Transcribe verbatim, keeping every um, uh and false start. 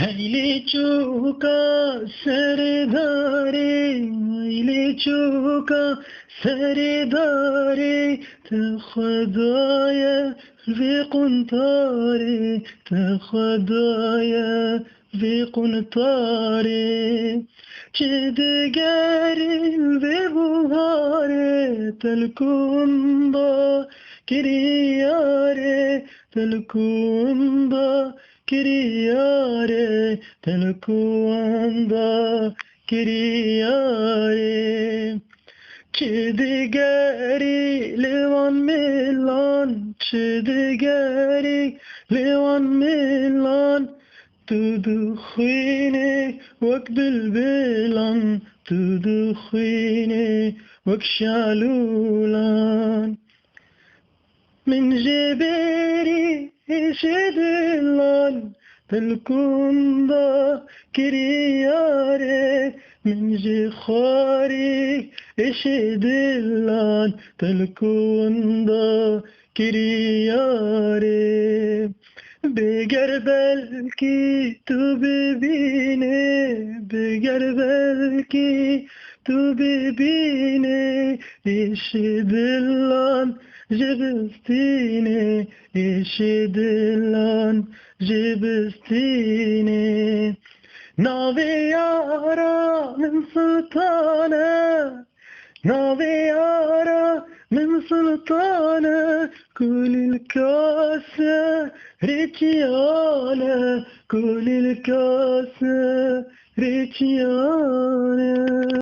Heylê çoka serê darê, heylê çoka serê darê, tu Xwedayê vê quntarê, tu Xwedayê vê quntarê. Çi digerî vê buharê, telkûnda kiriyarê, telkûnda kiriyarê, telkûnda kiriyarê. Çi digerî li wan mêlan, çi digerî li wan mêlan, tu dixwînî wek bilbilan, tu dixwînî wek şalûlan. Min jê bêrî êşê dilan, telkûnda kiriyarê, min jê xwarî êşê dilan, telkûnda kiriyarê. Biger belkî tu bibînî, biger belkî tu bibînî, êşê dilan jê bistînî, êşê dilan jê bistînî. Navê yara min Sultan e, navê yara min Sultan e, kulîlka serê çiyan e, kulîlka serê çiyan e.